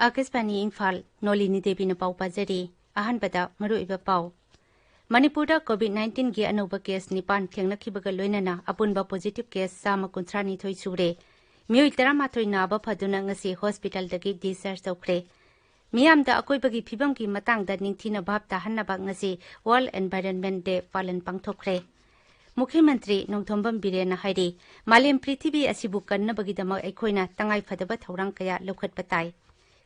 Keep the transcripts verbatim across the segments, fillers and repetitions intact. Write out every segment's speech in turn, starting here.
ꯑꯥꯀꯥꯁꯕꯥꯅꯤ ꯏꯝꯐꯥꯜ, ꯅꯣꯂꯤꯅꯤ ꯗꯦꯕꯤꯅ ꯄꯥꯎ ꯄꯥꯖꯔꯤ꯫ ꯑꯍꯥꯟꯕꯗ ꯃꯔꯨꯑꯣꯏꯕ ꯄꯥꯎ꯫ ꯃꯅꯤꯄꯨꯔꯗ COVID nineteen ꯒꯤ ꯑꯅꯧꯕ case ꯅꯤꯄꯥꯟ ꯊꯦꯡꯅꯈꯤꯕꯒ ꯂꯣꯏꯅꯅ ꯑꯄꯨꯟꯕ positive case ꯆꯥꯝꯃ ꯀꯨꯟꯊ꯭ꯔꯥ ꯅꯤꯊꯣꯏ ꯁꯨꯔꯦ꯫ ꯃꯤꯑꯣꯏ ꯇꯔꯥꯃꯥꯊꯣꯏ ꯅꯥꯕ ꯐꯗꯨꯅ ꯉꯁꯤ hospital ꯗꯒꯤ discharge ꯇꯧꯈ꯭ꯔꯦ꯫ ꯃꯤꯌꯥꯝꯗ ꯑꯀꯣꯏꯕꯒꯤ ꯐꯤꯕꯝꯒꯤ ꯃꯇꯥꯡꯗ ꯅꯤꯡꯊꯤꯅ ꯚꯥꯞ ꯇꯥꯍꯟꯅꯕ ꯉꯁꯤ World Environment Day ꯄꯥꯂꯟ ꯄꯥꯡꯊꯣꯛꯈ꯭ꯔꯦ꯫ ꯃꯨꯈ꯭ꯌ ꯃꯟꯇ꯭ꯔꯤ ꯅꯣꯡꯊꯣꯝꯕꯝ ꯕꯤꯔꯦꯟꯅ ꯍꯥꯏꯔꯤ, ꯃꯥꯂꯦꯝ ꯄ꯭ꯔꯤꯊꯤꯕꯤ ꯑꯁꯤꯕꯨ ꯀꯟꯅꯕꯒꯤꯗꯃꯛ ꯑꯩꯈꯣꯏꯅ ꯇꯉꯥꯏꯐꯗꯕ ꯊꯧꯔꯥꯡ ꯀꯌꯥ ꯂꯧꯈꯠꯄ ꯇꯥꯏ꯫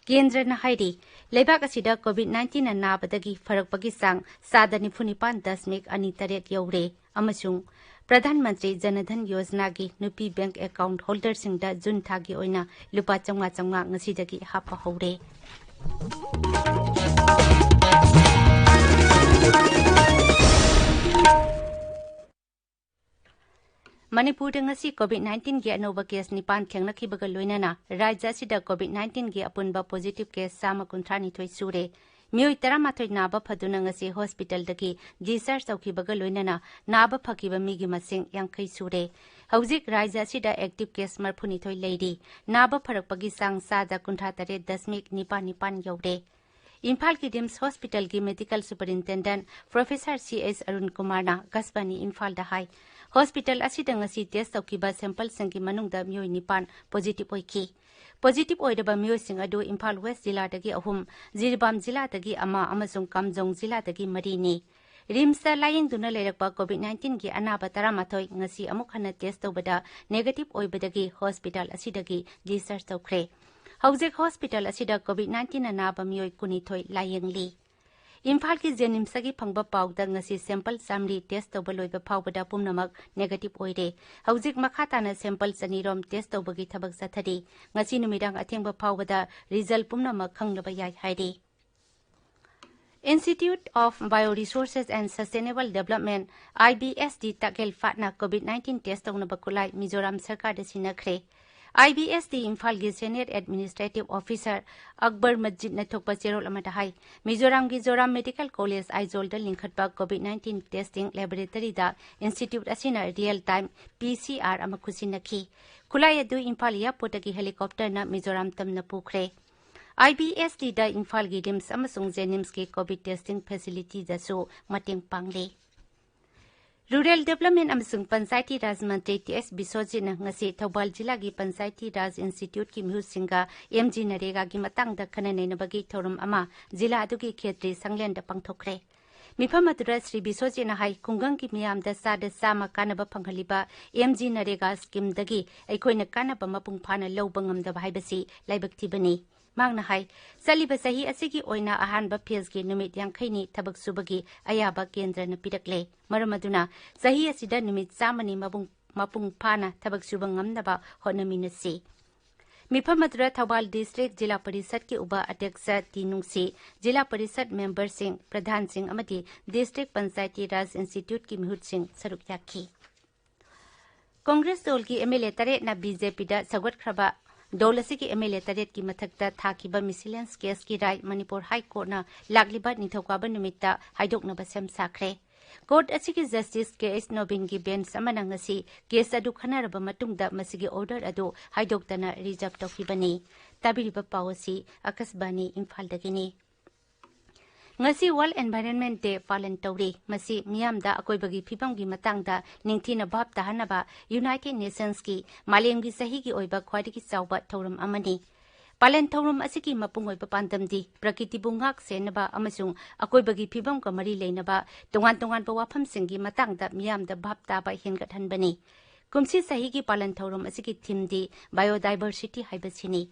ꯀꯦꯟꯗ꯭ꯔꯅ ꯍꯥꯏꯔꯤ, ꯂꯩꯕꯥꯛ ꯑꯁꯤꯗ COVID nineteen ꯅ ꯅꯥꯕꯗꯒꯤ ꯐꯔꯛꯄꯒꯤ ꯆꯥꯡ ꯆꯥꯗ ꯅꯤꯐꯨ ꯅꯤꯄꯥꯟ ꯗꯁꯃꯤꯛ ꯑꯅꯤ ꯇꯔꯦꯠ ꯌꯧꯔꯦ ꯑꯃꯁꯨꯡ ꯄ꯭ꯔꯙꯥꯟ ꯃꯟꯇ꯭ꯔꯤ ꯖꯅ ꯙꯟ ꯌꯣꯖꯅꯥꯒꯤ ꯅꯨꯄꯤ bank account holder ꯁꯤꯡꯗ ꯖꯨꯟ ꯊꯥꯒꯤ ꯑꯣꯏꯅ ꯂꯨꯄꯥ ꯆꯥꯝꯃꯉꯥ ꯆꯥꯝꯃꯉꯥ ꯉꯁꯤꯗꯒꯤ ꯍꯥꯞꯄ ꯍꯧꯔꯦ꯫ ꯃꯅꯤꯄꯨꯔꯗ ꯉꯁꯤ COVID nineteen ꯒꯤ ꯑꯅꯧꯕ case ꯅꯤꯄꯥꯟ ꯊꯦꯡꯅꯈꯤꯕꯒ ꯂꯣꯏꯅꯅ ꯔꯥꯖ꯭ꯌ ꯑꯁꯤꯗ COVID nineteen ꯒꯤ ꯑꯄꯨꯟꯕ positive case ꯆꯥꯝꯃ ꯀꯨꯟꯊ꯭ꯔꯥ ꯅꯤꯊꯣꯏ ꯁꯨꯔꯦ꯫ ꯃꯤꯑꯣꯏ ꯇꯔꯥꯃꯥꯊꯣꯏ ꯅꯥꯕ ꯐꯗꯨꯅ ꯉꯁꯤ hospital ꯗꯒꯤ discharge ꯇꯧꯈꯤꯕꯒ ꯂꯣꯏꯅꯅ ꯅꯥꯕ ꯐꯈꯤꯕ ꯃꯤꯒꯤ ꯃꯁꯤꯡ ꯌꯥꯡꯈꯩ ꯁꯨꯔꯦ꯫ ꯍꯧꯖꯤꯛ ꯔꯥꯖ꯭ꯌ ꯑꯁꯤꯗ active case ꯃꯔꯤꯐꯨꯅꯤꯊꯣꯏ ꯂꯩꯔꯤ꯫ ꯅꯥꯕ ꯐꯔꯛꯄꯒꯤ ꯆꯥꯡ ꯆꯥꯗ ꯀꯨꯟꯊ꯭ꯔꯥ ꯇꯔꯦꯠ ꯗꯁꯃꯤꯛ ꯅꯤꯄꯥꯟ ꯅꯤꯄꯥꯟ ꯌꯧꯔꯦ꯫ ꯏꯝꯐꯥꯜꯒꯤ RIMS hospital ꯒꯤ medical superintendent Professor C S Arun ꯀꯨꯃꯥꯔꯅ ꯑꯥꯀꯥꯁꯕꯥꯅꯤ ꯏꯝꯐꯥꯜꯗ ꯍꯥꯏ, hospital ꯑꯁꯤꯗ ꯉꯁꯤ test ꯇꯧꯈꯤꯕ sample ꯁꯤꯡꯒꯤ ꯃꯅꯨꯡꯗ ꯃꯤꯑꯣꯏ ꯅꯤꯄꯥꯟ positive ꯑꯣꯏꯈꯤ꯫ Positive ꯑꯣꯏꯔꯕ ꯃꯤꯑꯣꯏꯁꯤꯡ ꯑꯗꯨ ꯏꯝꯐꯥꯜ West ꯖꯤꯂꯥꯗꯒꯤ ꯑꯍꯨꯝ, ꯖꯤꯔꯤꯕꯥꯝ ꯖꯤꯂꯥꯗꯒꯤ ꯑꯃ ꯑꯃꯁꯨꯡ ꯀꯥꯝꯖꯣꯡ ꯖꯤꯂꯥꯗꯒꯤ ꯃꯔꯤꯅꯤ꯫ RIMS ꯇ ꯂꯥꯌꯦꯡꯗꯨꯅ ꯂꯩꯔꯛꯄ COVID nineteen ꯒꯤ ꯑꯅꯥꯕ ꯇꯔꯥꯃꯥꯊꯣꯏ ꯉꯁꯤ ꯑꯃꯨꯛ ꯍꯟꯅ test ꯇꯧꯕꯗ negative ꯑꯣꯏꯕꯗꯒꯤ hospital ꯑꯁꯤꯗꯒꯤ discharge ꯇꯧꯈ꯭ꯔꯦ꯫ ꯍꯧꯖꯤꯛ hospital ꯑꯁꯤꯗ COVID nineteen ꯅ ꯅꯥꯕ ꯃꯤꯑꯣꯏ ꯀꯨꯟꯅꯤꯊꯣꯏ ꯂꯥꯌꯦꯡꯂꯤ꯫ ꯏꯝꯐꯥꯜꯒꯤ JNIMS ꯇꯒꯤ ꯐꯪꯕ ꯄꯥꯎꯗ ꯉꯁꯤ sample ꯆꯥꯝꯃꯔꯤ test ꯇꯧꯕ ꯂꯣꯏꯕ ꯐꯥꯎꯕꯗ ꯄꯨꯝꯅꯃꯛ negative ꯑꯣꯏꯔꯦ꯫ ꯍꯧꯖꯤꯛ ꯃꯈꯥ ꯇꯥꯅ sample ꯆꯅꯤꯔꯣꯝ test ꯇꯧꯕꯒꯤ ꯊꯕꯛ ꯆꯠꯊꯔꯤ꯫ ꯉꯁꯤ ꯅꯨꯃꯤꯗꯥꯡ ꯑꯊꯦꯡꯕ ꯐꯥꯎꯕꯗ result ꯄꯨꯝꯅꯃꯛ ꯈꯪꯂꯕ ꯌꯥꯏ ꯍꯥꯏꯔꯤ꯫ Institute of Bioresources and Sustainable Development, IBSD Takyel ꯐꯥꯠꯅ COVID nineteen test ꯇꯧꯅꯕ ꯈꯨꯠꯂꯥꯏ ꯃꯤꯖꯣꯔꯥꯝ ꯁꯔꯀꯥꯔꯗ ꯁꯤꯟꯅꯈ꯭ꯔꯦ꯫ IBSD ꯏꯝꯐꯥꯜꯒꯤ senior administrative officer ꯑꯛꯕꯔ ꯃꯁꯖꯤꯗꯅ ꯊꯣꯛꯄ ꯆꯦꯔꯣꯜ ꯑꯃꯗ ꯍꯥꯏ, ꯃꯤꯖꯣꯔꯥꯝꯒꯤ ꯖꯣꯔꯥꯝ ꯃꯦꯗꯤꯀꯦꯜ ꯀꯣꯂꯦꯖ ꯑꯥꯏꯖꯣꯜꯗ ꯂꯤꯡꯈꯠꯄ COVID nineteen testing laboratory ꯗ institute ꯑꯁꯤꯅ real time PCR ꯑꯃ ꯈꯨꯠꯁꯤꯟꯅꯈꯤ꯫ ꯈꯨꯠꯂꯥꯏ ꯑꯗꯨ ꯏꯝꯐꯥꯜ airport ꯇꯒꯤ helicopter ꯅ ꯃꯤꯖꯣꯔꯥꯝ ꯇꯝꯅ ꯄꯨꯈ꯭ꯔꯦ꯫ ꯑꯥꯏ ꯕꯤ ꯑꯦꯁ ꯇꯤꯗ ꯏꯝꯐꯥꯜꯒꯤ ꯔꯤꯝꯁ ꯑꯃꯁꯨꯡ ꯖꯦꯅꯤꯝꯁꯀꯤ ꯀꯣꯚꯤꯗ ꯇꯦꯁꯇꯤꯡ ꯐꯦꯁꯤꯂꯤꯇꯤꯗꯁꯨ ꯃꯇꯦꯡ ꯄꯥꯡꯂꯤ꯫ ꯔꯨꯔꯦꯜ ꯗꯦꯕꯂꯞꯃꯦꯟ ꯑꯃꯁꯨꯡ ꯄꯟꯆꯥꯌꯇꯤ ꯔꯥꯖ ꯃꯟꯇ꯭ꯔꯤ ꯇꯤ ꯑꯦꯁ ꯕꯤꯁ꯭ꯋꯖꯤꯠꯅ ꯉꯁꯤ ꯊꯧꯕꯥꯜ ꯖꯤꯂꯥꯒꯤ ꯄꯟꯆꯥꯌꯇꯤ ꯔꯥꯖ ꯏꯟꯁꯇꯤꯇ꯭ꯌꯨꯠꯀꯤ ꯃꯤꯍꯨꯠꯁꯤꯡꯒ ꯑꯦꯝ ꯖꯤ ꯅꯔꯦꯒꯥꯒꯤ ꯃꯇꯥꯡꯗ ꯈꯟꯅ ꯅꯩꯅꯕꯒꯤ ꯊꯧꯔꯝ ꯑꯃ ꯖꯤꯂꯥ ꯑꯗꯨꯒꯤ ꯈꯦꯇ꯭ꯔꯤ ꯁꯪꯂꯦꯟꯗ ꯄꯥꯡꯊꯣꯛꯈ꯭ꯔꯦ꯫ ꯃꯤꯐꯝ ꯑꯗꯨꯗ ꯁ꯭ꯔꯤ ꯕꯤꯁ꯭ꯋꯖꯤꯠꯅ ꯍꯥꯏ, ꯈꯨꯡꯒꯪꯒꯤ ꯃꯤꯌꯥꯝꯗ ꯆꯥꯗ ꯆꯥꯝꯃ ꯀꯥꯟꯅꯕ ꯐꯪꯍꯜꯂꯤꯕ ꯑꯦꯝ ꯖꯤ ꯅꯔꯦꯒꯥ ꯁ꯭ꯀꯤꯝꯗꯒꯤ ꯑꯩꯈꯣꯏꯅ ꯀꯥꯟꯅꯕ ꯃꯄꯨꯡ ꯐꯥꯅ ꯂꯧꯕ ꯉꯝꯗꯕ ꯍꯥꯏꯕꯁꯤ ꯂꯥꯏꯕꯛ ꯊꯤꯕꯅꯤ꯫ ꯃꯍꯥꯛꯅ ꯍꯥꯏ, ꯆꯠꯂꯤꯕ ꯆꯍꯤ ꯑꯁꯤꯒꯤ ꯑꯣꯏꯅ ꯑꯍꯥꯟꯕ ꯐꯦꯖꯒꯤ ꯅꯨꯃꯤꯠ ꯌꯥꯡꯈꯩꯅꯤ ꯊꯕꯛ ꯁꯨꯕꯒꯤ ꯑꯌꯥꯕ ꯀꯦꯟꯗ꯭ꯔꯅ ꯄꯤꯔꯛꯂꯦ꯫ ꯃꯔꯝ ꯑꯗꯨꯅ ꯆꯍꯤ ꯑꯁꯤꯗ ꯅꯨꯃꯤꯠ ꯆꯥꯝꯃꯅꯤ ꯃꯄꯨꯡ, ꯃꯄꯨꯡ ꯐꯥꯅ ꯊꯕꯛ ꯁꯨꯕ ꯉꯝꯅꯕ ꯍꯣꯠꯅꯃꯤꯟꯅꯁꯤ꯫ ꯃꯤꯐꯝ ꯑꯗꯨꯗ ꯊꯧꯕꯥꯜ ꯗꯤꯁꯇ꯭ꯔꯤꯛ ꯖꯤꯂꯥ ꯄꯔꯤꯁꯠꯀꯤ ꯎꯕ ꯑꯗ꯭ꯌꯛꯁ ꯇꯤ ꯅꯨꯡꯁꯤ, ꯖꯤꯂꯥ ꯄꯔꯤꯁꯠ ꯃꯦꯝꯕꯔꯁꯤꯡ, ꯄ꯭ꯔꯙꯥꯟꯁꯤꯡ ꯑꯃꯗꯤ ꯗꯤꯁꯇ꯭ꯔꯤꯛ ꯄꯟꯆꯥꯌꯇꯤ ꯔꯥꯖ ꯏꯟꯁꯇꯤꯇ꯭ꯌꯨꯠꯀꯤ ꯃꯤꯍꯨꯠꯁꯤꯡ ꯁꯔꯨꯛ ꯌꯥꯈꯤ꯫ ꯀꯣꯡꯒ꯭ꯔꯦꯁ ꯗꯣꯜꯒꯤ ꯑꯦꯝ ꯑꯦꯜ ꯑꯦ ꯇꯔꯦꯠꯅ ꯕꯤ ꯖꯦ ꯄꯤꯗ ꯁꯧꯒꯠꯈ꯭ꯔꯕ ꯗꯣꯜ ꯑꯁꯤꯒꯤ ꯑꯦꯝ ꯑꯦꯜ ꯑꯦ ꯇꯔꯦꯠꯀꯤ ꯃꯊꯛꯇ ꯊꯥꯈꯤꯕ ꯃꯤꯁꯤꯂꯦꯟꯁ ꯀꯦꯁꯀꯤ ꯔꯥꯏ ꯃꯅꯤꯄꯨꯔ ꯍꯥꯏ ꯀꯣꯔꯠꯅ ꯂꯥꯛꯂꯤꯕ ꯅꯤꯡꯊꯧꯀꯥꯕ ꯅꯨꯃꯤꯠꯇ ꯍꯥꯏꯗꯣꯛꯅꯕ ꯁꯦꯝ ꯁꯥꯈ꯭ꯔꯦ꯫ ꯀꯣꯔꯠ ꯑꯁꯤꯒꯤ ꯖꯁꯇꯤꯁ ꯀꯦ ꯑꯩꯆ ꯅꯣꯕꯤꯟꯒꯤ ꯕꯦꯟꯆ ꯑꯃꯅ ꯉꯁꯤ ꯀꯦꯁ ꯑꯗꯨ ꯈꯟꯅꯔꯕ ꯃꯇꯨꯡꯗ ꯃꯁꯤꯒꯤ ꯑꯣꯔꯗꯔ ꯑꯗꯨ ꯍꯥꯏꯗꯣꯛꯇꯅ ꯔꯤꯖꯔꯚ ꯇꯧꯈꯤꯕꯅꯤ꯫ ꯇꯥꯕꯤꯔꯤꯕ ꯄꯥꯎ ꯑꯁꯤ ꯑꯥꯀꯥꯁꯕꯥꯅꯤ ꯏꯝꯐꯥꯜꯗꯒꯤꯅꯤ꯫ ꯉꯁꯤ ꯋꯥꯔꯜꯗ ꯑꯦꯟꯚꯥꯏꯔꯟꯃꯦꯟꯠ ꯗꯦ ꯄꯥꯂꯟ ꯇꯧꯔꯤ꯫ ꯃꯁꯤ ꯃꯤꯌꯥꯝꯗ ꯑꯀꯣꯏꯕꯒꯤ ꯐꯤꯕꯝꯒꯤ ꯃꯇꯥꯡꯗ ꯅꯤꯡꯊꯤꯅ ꯚꯥꯞ ꯇꯥꯍꯟꯅꯕ ꯌꯨꯅꯥꯏꯇꯦꯗ ꯅꯦꯁꯟꯁꯀꯤ ꯃꯥꯂꯦꯝꯒꯤ ꯆꯍꯤꯒꯤ ꯑꯣꯏꯕ ꯈ꯭ꯋꯥꯏꯗꯒꯤ ꯆꯥꯎꯕ ꯊꯧꯔꯝ ꯑꯃꯅꯤ꯫ ꯄꯥꯂꯟ ꯊꯧꯔꯝ ꯑꯁꯤꯒꯤ ꯃꯄꯨꯡ ꯑꯣꯏꯕ ꯄꯥꯟꯗꯝꯗꯤ ꯄ꯭ꯔꯀꯤꯇꯤꯕꯨ ꯉꯥꯛ ꯁꯦꯟꯅꯕ ꯑꯃꯁꯨꯡ ꯑꯀꯣꯏꯕꯒꯤ ꯐꯤꯕꯝꯒ ꯃꯔꯤ ꯂꯩꯅꯕ ꯇꯣꯉꯥꯟ ꯇꯣꯉꯥꯟꯕ ꯋꯥꯐꯝꯁꯤꯡꯒꯤ ꯃꯇꯥꯡꯗ ꯃꯤꯌꯥꯝꯗ ꯚꯥꯞ ꯇꯥꯕ ꯍꯦꯟꯒꯠꯍꯟꯕꯅꯤ꯫ ꯀꯨꯝꯁꯤ ꯆꯍꯤꯒꯤ ꯄꯥꯂꯟ ꯊꯧꯔꯝ ꯑꯁꯤꯒꯤ ꯊꯤꯝꯗꯤ ꯕꯥꯏꯑꯣꯗꯥꯏꯚꯔꯁꯤꯇꯤ ꯍꯥꯏꯕꯁꯤꯅꯤ꯫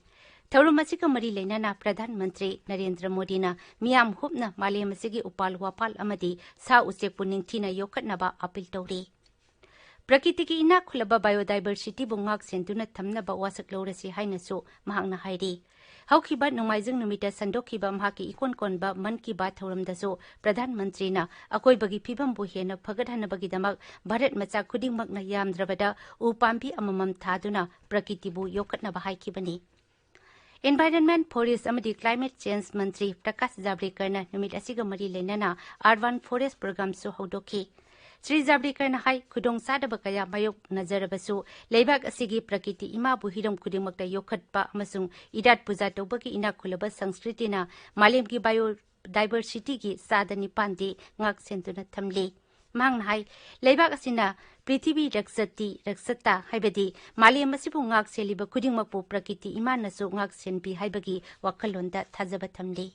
ꯊꯧꯔꯝ ꯑꯁꯤꯒ ꯃꯔꯤ ꯂꯩꯅꯅ ꯄ꯭ꯔꯙꯥꯟ ꯃꯟꯇ꯭ꯔꯤ ꯅꯔꯦꯟꯗ꯭ꯔ ꯃꯣꯗꯤꯅ ꯃꯤꯌꯥꯝ ꯍꯨꯞꯅ ꯃꯥꯂꯦꯝ ꯑꯁꯤꯒꯤ ꯎꯄꯥꯜ ꯋꯥꯄꯥꯜ ꯑꯃꯗꯤ ꯁꯥ ꯎꯆꯦꯛꯄꯨ ꯅꯤꯡꯊꯤꯅ ꯌꯣꯛꯈꯠꯅꯕ ꯑꯥꯄꯤꯜ ꯇꯧꯔꯤ꯫ ꯄ꯭ꯔꯀꯤꯇꯤꯒꯤ ꯏꯅꯥꯛ ꯈꯨꯜꯂꯕ ꯕꯥꯏꯑꯣꯗꯥꯏꯚꯔꯁꯤꯇꯤꯕꯨ ꯉꯥꯛ ꯁꯦꯟꯗꯨꯅ ꯊꯝꯅꯕ ꯋꯥꯁꯛ ꯂꯧꯔꯁꯤ ꯍꯥꯏꯅꯁꯨ ꯃꯍꯥꯛꯅ ꯍꯥꯏꯔꯤ꯫ ꯍꯧꯈꯤꯕ ꯅꯣꯡꯃꯥꯏꯖꯤꯡ ꯅꯨꯃꯤꯠꯇ ꯁꯟꯗꯣꯛꯈꯤꯕ ꯃꯍꯥꯛꯀꯤ ꯏꯀꯣꯟ ꯀꯣꯟꯕ ꯃꯟ ꯀꯤ ꯕꯥꯠ ꯊꯧꯔꯝꯗꯁꯨ ꯄ꯭ꯔꯙꯥꯟ ꯃꯟꯇ꯭ꯔꯤꯅ ꯑꯀꯣꯏꯕꯒꯤ ꯐꯤꯕꯝꯕꯨ ꯍꯦꯟꯅ ꯐꯒꯠꯍꯟꯅꯕꯒꯤꯗꯃꯛ ꯚꯥꯔꯠ ꯃꯆꯥ ꯈꯨꯗꯤꯡꯃꯛꯅ ꯌꯥꯝꯗ꯭ꯔꯕꯗ ꯎ ꯄꯥꯝꯕꯤ ꯑꯃꯃꯝ ꯊꯥꯗꯨꯅ ꯄ꯭ꯔꯀꯤꯇꯤꯕꯨ ꯌꯣꯛꯈꯠꯅꯕ ꯍꯥꯏꯈꯤꯕꯅꯤ꯫ ꯏꯟꯚꯥꯏꯔꯟꯃꯦꯟꯠ, ꯐꯣꯔꯦꯁꯠ ꯑꯃꯗꯤ ꯀ꯭ꯂꯥꯏꯃꯦꯠ ꯆꯦꯟꯖ ꯃꯟꯇ꯭ꯔꯤ ꯄ꯭ꯔꯀꯥꯁ ꯖꯥꯕ꯭ꯔꯦꯀꯔꯅ ꯅꯨꯃꯤꯠ ꯑꯁꯤꯒ ꯃꯔꯤ ꯂꯩꯅꯅ ꯑꯔꯕꯥꯟ ꯐꯣꯔꯦꯁꯠ ꯄ꯭ꯔꯣꯒ꯭ꯔꯥꯝꯁꯨ ꯍꯧꯗꯣꯛꯈꯤ꯫ ꯁ꯭ꯔꯤ ꯖꯥꯕ꯭ꯗꯦꯀꯔꯅ ꯍꯥꯏ, ꯈꯨꯗꯣꯡꯆꯥꯗꯕ ꯀꯌꯥ ꯃꯥꯌꯣꯛꯅꯖꯔꯕꯁꯨ ꯂꯩꯕꯥꯛ ꯑꯁꯤꯒꯤ ꯄ꯭ꯔꯀꯤꯇꯤ ꯏꯃꯥꯕꯨ ꯍꯤꯔꯝ ꯈꯨꯗꯤꯡꯃꯛꯇ ꯌꯣꯛꯈꯠꯄ ꯑꯃꯁꯨꯡ ꯏꯔꯥꯠ ꯄꯨꯖꯥ ꯇꯧꯕꯒꯤ ꯏꯅꯥꯛ ꯈꯨꯜꯂꯕ ꯁꯪꯁꯀ꯭ꯔꯤꯇꯤꯅ ꯃꯥꯂꯦꯝꯒꯤ ꯕꯥꯏꯑꯣ ꯗꯥꯏꯕꯔꯁꯤꯇꯤꯒꯤ ꯆꯥꯗ ꯅꯤꯄꯥꯟꯗꯤ ꯉꯥꯛ ꯁꯦꯟꯗꯨꯅ ꯊꯝꯂꯤ꯫ ꯃꯍꯥꯛꯅ ꯍꯥꯏ, ꯂꯩꯕꯥꯛ ꯑꯁꯤꯅ ꯄ꯭ꯔꯤꯊꯤꯕꯤ ꯔꯛꯁꯇꯤ ꯔꯛꯁꯇ, ꯍꯥꯏꯕꯗꯤ ꯃꯥꯂꯦꯝ ꯑꯁꯤꯕꯨ ꯉꯥꯛ ꯁꯦꯜꯂꯤꯕ ꯈꯨꯗꯤꯡꯃꯛꯄꯨ ꯄ꯭ꯔꯀꯤꯇꯤ ꯏꯃꯥꯅꯁꯨ ꯉꯥꯛ ꯁꯦꯟꯕꯤ ꯍꯥꯏꯕꯒꯤ ꯋꯥꯈꯜꯂꯣꯟꯗ ꯊꯥꯖꯕ ꯊꯝꯂꯤ꯫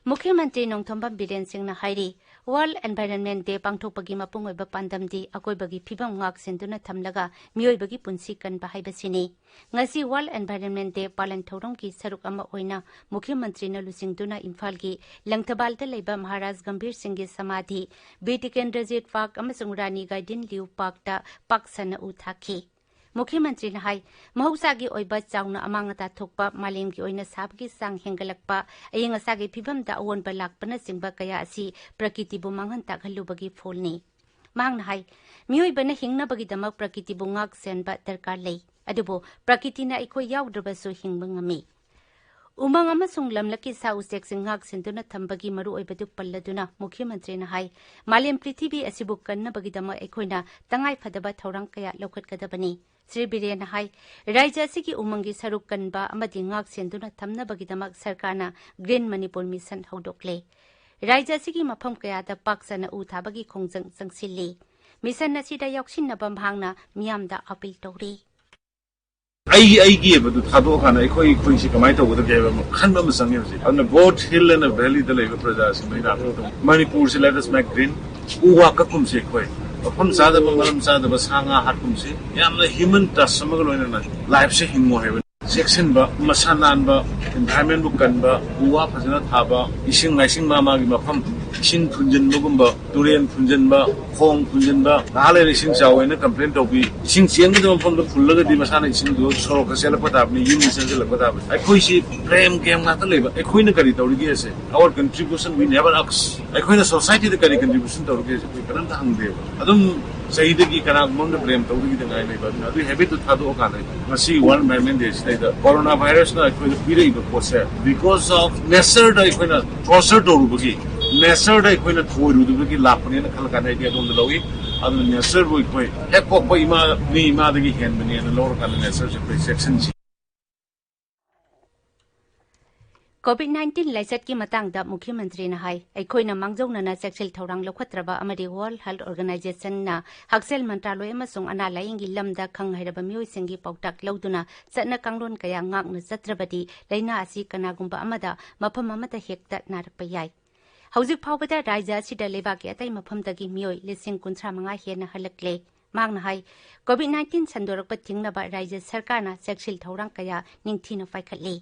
ꯃꯨꯈ꯭ꯌ ꯃꯟꯇ꯭ꯔꯤ ꯅꯣꯡꯊꯣꯝꯕꯝ ꯕꯤꯔꯦꯟ ꯁꯤꯡꯅ ꯍꯥꯏꯔꯤ, ꯋꯥꯔꯜꯗ ꯑꯦꯟꯚꯥꯏꯔꯟꯃꯦꯟ ꯗꯦ ꯄꯥꯡꯊꯣꯛꯄꯒꯤ ꯃꯄꯨꯡ ꯑꯣꯏꯕ ꯄꯥꯟꯗꯝꯗꯤ ꯑꯀꯣꯏꯕꯒꯤ ꯐꯤꯕꯝ ꯉꯥꯛ ꯁꯦꯟꯗꯨꯅ ꯊꯝꯂꯒ ꯃꯤꯑꯣꯏꯕꯒꯤ ꯄꯨꯟꯁꯤ ꯀꯟꯕ ꯍꯥꯏꯕꯁꯤꯅꯤ꯫ ꯉꯁꯤ ꯋꯥꯔꯜꯗ ꯑꯦꯟꯚꯥꯏꯔꯟꯃꯦꯟ ꯗꯦ ꯄꯥꯂꯟ ꯊꯧꯔꯝꯒꯤ ꯁꯔꯨꯛ ꯑꯃ ꯑꯣꯏꯅ ꯃꯨꯈ꯭ꯌ ꯃꯟꯇ꯭ꯔꯤꯅ ꯂꯨꯆꯤꯡꯗꯨꯅ ꯏꯝꯐꯥꯜꯒꯤ ꯂꯪꯊꯕꯥꯜꯗ ꯂꯩꯕ ꯃꯍꯥꯔꯥꯖ ꯒꯝꯚꯤꯔ ꯁꯤꯡꯒꯤ ꯁꯃꯥꯙꯤ, ꯕꯤꯔ ꯇꯤꯀꯦꯟꯗ꯭ꯔꯖꯤꯠ ꯄꯥꯔꯛ ꯑꯃꯁꯨꯡ ꯔꯥꯅꯤ ꯒꯥꯏꯗꯤꯟ ꯂꯤꯎ ꯄꯥꯔꯛꯇ ꯄꯥꯛ ꯁꯟꯅ ꯎ ꯊꯥꯈꯤ꯫ ꯃꯨꯈ꯭ꯌ ꯃꯟꯇ꯭ꯔꯤꯅ ꯍꯥꯏ, ꯃꯍꯧꯁꯥꯒꯤ ꯑꯣꯏꯕ ꯆꯥꯎꯅ ꯑꯃꯥꯡ ꯑꯇꯥ ꯊꯣꯛꯄ, ꯃꯥꯂꯦꯝꯒꯤ ꯑꯣꯏꯅ ꯁꯥꯕꯒꯤ ꯆꯥꯡ ꯍꯦꯟꯒꯠꯂꯛꯄ, ꯑꯏꯪ ꯑꯁꯥꯒꯤ ꯐꯤꯕꯝꯗ ꯑꯑꯣꯟꯕ ꯂꯥꯛꯄꯅꯆꯤꯡꯕ ꯀꯌꯥ ꯑꯁꯤ ꯄ꯭ꯔꯀꯤꯇꯤꯕꯨ ꯃꯥꯡꯍꯟ ꯇꯥꯛꯍꯜꯂꯨꯕꯒꯤ ꯐꯣꯜꯅꯤ꯫ ꯃꯍꯥꯛꯅ ꯍꯥꯏ, ꯃꯤꯑꯣꯏꯕꯅ ꯍꯤꯡꯅꯕꯒꯤꯗꯃꯛ ꯄ꯭ꯔꯀꯤꯇꯤꯕꯨ ꯉꯥꯛ ꯁꯦꯟꯕ ꯗꯔꯀꯥꯔ ꯂꯩ, ꯑꯗꯨꯕꯨ ꯄ꯭ꯔꯀꯤꯇꯤꯅ ꯑꯩꯈꯣꯏ ꯌꯥꯎꯗ꯭ꯔꯕꯁꯨ ꯍꯤꯡꯕ ꯉꯝꯃꯤ꯫ ꯎꯃꯪ ꯑꯃꯁꯨꯡ ꯂꯝꯂꯛꯀꯤ ꯁꯥ ꯎꯆꯦꯛꯁꯤꯡ ꯉꯥꯛ ꯁꯦꯟꯗꯨꯅ ꯊꯝꯕꯒꯤ ꯃꯔꯨꯑꯣꯏꯕꯗꯨ ꯄꯜꯂꯗꯨꯅ ꯃꯨꯈ꯭ꯌ ꯃꯟꯇ꯭ꯔꯤꯅ ꯍꯥꯏ, ꯃꯥꯂꯦꯝ ꯄ꯭ꯔꯤꯊꯤꯕꯤ ꯑꯁꯤꯕꯨ ꯀꯟꯅꯕꯒꯤꯗꯃꯛ ꯑꯩꯈꯣꯏꯅ ꯇꯉꯥꯏ ꯐꯗꯕ ꯊꯧꯔꯥꯡ ꯀꯌꯥ ꯂꯧꯈꯠꯀꯗꯕꯅꯤ꯫ ꯁ꯭ꯔꯤ ꯕꯤꯔꯦꯟꯅ ꯍꯥꯏ, ꯔꯥꯖ꯭ꯌ ꯑꯁꯤꯒꯤ ꯎꯃꯪꯒꯤ ꯁꯔꯨꯛ ꯀꯟꯕ ꯑꯃꯗꯤ ꯉꯥꯛ ꯁꯦꯟꯗꯨꯅ ꯊꯝꯅꯕꯒꯤꯗꯃꯛ ꯁꯔꯀꯥꯔꯅ ꯒ꯭ꯔꯤꯟ ꯃꯅꯤꯄꯨꯔ ꯃꯤꯁꯟ ꯍꯧꯗꯣꯛꯂꯦ꯫ ꯔꯥꯖ꯭ꯌ ꯑꯁꯤꯒꯤ ꯃꯐꯝ ꯀꯌꯥꯗ ꯄꯥꯛ ꯁꯟꯅ ꯎ ꯊꯥꯕꯒꯤ ꯈꯣꯡꯖꯪ ꯆꯪꯁꯤꯜꯂꯤ꯫ ꯃꯤꯁꯟ ꯑꯁꯤꯗ ꯌꯥꯎꯁꯤꯟꯅꯕ ꯃꯍꯥꯛꯅ ꯃꯤꯌꯥꯝꯗ ꯑꯄꯤꯜ ꯇꯧꯔꯤ꯫ ꯑꯩꯒꯤ ꯑꯩꯒꯤ ꯍꯥꯏꯕꯗꯨ ꯊꯥꯗꯣꯛꯑꯀꯥꯟꯗ ꯑꯩꯈꯣꯏ ꯑꯩꯈꯣꯏꯁꯤ ꯀꯃꯥꯏꯅ ꯇꯧꯒꯗꯒꯦ ꯍꯥꯏꯕ ꯑꯃ ꯈꯟꯕ ꯑꯃ ꯆꯪꯉꯦ ꯍꯧꯖꯤꯛ꯫ ꯑꯗꯨꯅ both hill and valley ꯗ ꯂꯩꯕ ꯄ꯭ꯔꯖꯥꯁꯤꯡꯗ ꯑꯩꯅ ꯑꯄꯤꯜ ꯇꯧꯕ, ꯃꯅꯤꯄꯨꯔꯁꯤ let us make green, ꯎ ꯋꯥ ꯀꯛꯀꯨꯝꯁꯤ ꯑꯩꯈꯣꯏ꯫ ꯃꯐꯝ ꯆꯥꯗꯕ, ꯃꯔꯝ ꯆꯥꯗꯕ ꯁꯥ ꯉꯥ ꯍꯥꯠꯀꯨꯝꯁꯤ꯫ ꯌꯥꯝꯅ human touch ꯑꯃꯒ ꯂꯣꯏꯅꯅ life ꯁꯦ ꯍꯤꯡꯉꯣ ꯍꯥꯏꯕꯅꯤ꯫ ꯆꯦꯛꯁꯤꯟꯕ, ꯃꯁꯥ ꯅꯥꯟꯕ, environment ꯕꯨ ꯀꯟꯕ, ꯎ ꯋꯥ ꯐꯖꯅ ꯊꯥꯕ, ꯏꯁꯤꯡ ꯃꯥꯏꯁꯤꯡ ꯃꯥ ꯃꯥꯒꯤ ꯃꯐꯝ, ꯏꯁꯤꯡ ꯐꯨꯟꯖꯤꯟꯕꯒꯨꯝꯕ, ꯇꯨꯔꯦꯟ ꯐꯨꯟꯖꯤꯟꯕ, ꯈꯣꯡ ꯐꯨꯟꯖꯤꯟꯕ, ꯉꯥꯏꯍꯥꯛ ꯂꯩꯔ ꯏꯁꯤꯡ ꯆꯥꯎꯋꯦꯅ complain ꯇꯧꯕꯤ, ꯏꯁꯤꯡ ꯆꯦꯟꯒꯗꯕ ꯃꯐꯝꯗ ꯐꯨꯜꯂꯒꯗꯤ ꯃꯁꯥꯅ ꯏꯁꯤꯡꯗꯣ ꯁꯣꯔꯣꯛꯇ ꯆꯦꯜꯂꯛꯄ ꯇꯥꯕꯅꯤ, ꯌꯨꯝꯗ ꯆꯦꯟꯁꯤꯜꯂꯛꯄ ꯇꯥꯕꯅꯤ꯫ ꯑꯩꯈꯣꯏꯁꯤ blame game ꯉꯥꯛꯇ ꯂꯩꯕ, ꯑꯩꯈꯣꯏꯅ ꯀꯔꯤ ꯇꯧꯔꯤꯒꯦ ꯑꯁꯦ, our contribution we never ask꯫ ꯑꯩꯈꯣꯏꯅ society ꯗ ꯀꯔꯤ contribution ꯇꯧꯔꯤꯒꯦ ꯑꯁꯦ ꯑꯩꯈꯣꯏ ꯀꯔꯤꯝꯇ ꯍꯪꯗꯦꯕ꯫ ꯑꯗꯨꯝ ꯆꯍꯤꯗꯒꯤ ꯀꯅꯥꯒꯨꯝꯕ ꯑꯃꯗ blame ꯇꯧꯗꯕꯤꯗ ꯉꯥꯏ ꯂꯩꯕ꯫ ꯑꯗꯨꯅ ꯑꯗꯨꯒꯤ habit ꯇꯨ ꯊꯥꯗꯣꯛꯑꯀꯥꯟꯗ ꯉꯁꯤ world environment day ꯁꯤꯗꯩꯗ corona virus ꯅ ꯑꯩꯈꯣꯏꯗ ꯄꯤꯔꯛꯏꯕ ꯄꯣꯠꯁꯦ, because of nature ꯗ ꯑꯩꯈꯣꯏꯅ torture ꯇꯧꯔꯨꯕꯒꯤ ꯅꯦꯆꯔꯗ ꯑꯩꯈꯣꯏꯅ ꯊꯣꯏꯔꯨꯗꯕꯒꯤ ꯂꯥꯛꯄꯅꯦꯅ ꯈꯜꯂꯀꯥꯟꯗ ꯑꯩꯗꯤ ꯑꯗꯣꯝꯗ ꯂꯧꯏ꯫ ꯑꯗꯨꯅ ꯅꯦꯆꯔꯕꯨ ꯑꯩꯈꯣꯏ ꯍꯦꯛ ꯄꯣꯛꯄ ꯏꯃꯥ, ꯃꯤ ꯏꯃꯥꯗꯒꯤ ꯍꯦꯟꯕꯅꯦꯅ ꯂꯧꯔꯀꯥꯟꯗ ꯅꯦꯆꯔꯁꯦ ꯑꯩꯈꯣꯏ ꯆꯦꯛꯁꯤꯟꯁꯤ꯫ COVID nineteen ꯂꯥꯏꯆꯠꯀꯤ ꯃꯇꯥꯡꯗ ꯃꯨꯈ꯭ꯌ ꯃꯟꯇ꯭ꯔꯤꯅ ꯍꯥꯏ, ꯑꯩꯈꯣꯏꯅ ꯃꯥꯡꯖꯧꯅꯅ ꯆꯦꯛꯁꯤꯜ ꯊꯧꯔꯥꯡ ꯂꯧꯈꯠꯇ꯭ꯔꯕ ꯑꯃꯗꯤ World Health Organizationꯅ ꯍꯛꯁꯦꯜ ꯃꯟꯇ꯭ꯔꯥꯂꯣꯏ ꯑꯃꯁꯨꯡ ꯑꯅꯥ ꯂꯥꯌꯦꯡꯒꯤ ꯂꯝꯗ ꯈꯪ ꯍꯩꯔꯕ ꯃꯤꯑꯣꯏꯁꯤꯡꯒꯤ ꯄꯥꯎꯇꯥꯛ ꯂꯧꯗꯨꯅ ꯆꯠꯅ ꯀꯥꯡꯂꯣꯟ ꯀꯌꯥ ꯉꯥꯛꯅ ꯆꯠꯇ꯭ꯔꯕꯗꯤ ꯂꯥꯏꯅꯥ ꯑꯁꯤ ꯀꯅꯥꯒꯨꯝꯕ ꯑꯃꯗ ꯃꯐꯝ ꯑꯃꯗ ꯍꯦꯛꯇ ꯅꯥꯔꯛꯄ ꯌꯥꯏ꯫ ꯍꯧꯖꯤꯛ ꯐꯥꯎꯕꯗ ꯔꯥꯖ꯭ꯌ ꯑꯁꯤꯗ ꯂꯩꯕꯥꯛꯀꯤ ꯑꯇꯩ ꯃꯐꯝꯗꯒꯤ ꯃꯤꯑꯣꯏ ꯂꯤꯁꯤꯡ ꯀꯨꯟꯊ꯭ꯔꯥ ꯃꯉꯥ ꯍꯦꯟꯅ ꯍꯜꯂꯛꯂꯦ꯫ ꯃꯍꯥꯛꯅ ꯍꯥꯏ, COVID nineteen ꯁꯟꯗꯣꯔꯛꯄ ꯊꯤꯡꯅꯕ ꯔꯥꯖ꯭ꯌ ꯁꯔꯀꯥꯔꯅ ꯆꯦꯛꯁꯤꯜ ꯊꯧꯔꯥꯡ ꯀꯌꯥ ꯅꯤꯡꯊꯤꯅ ꯄꯥꯏꯈꯠꯂꯤ꯫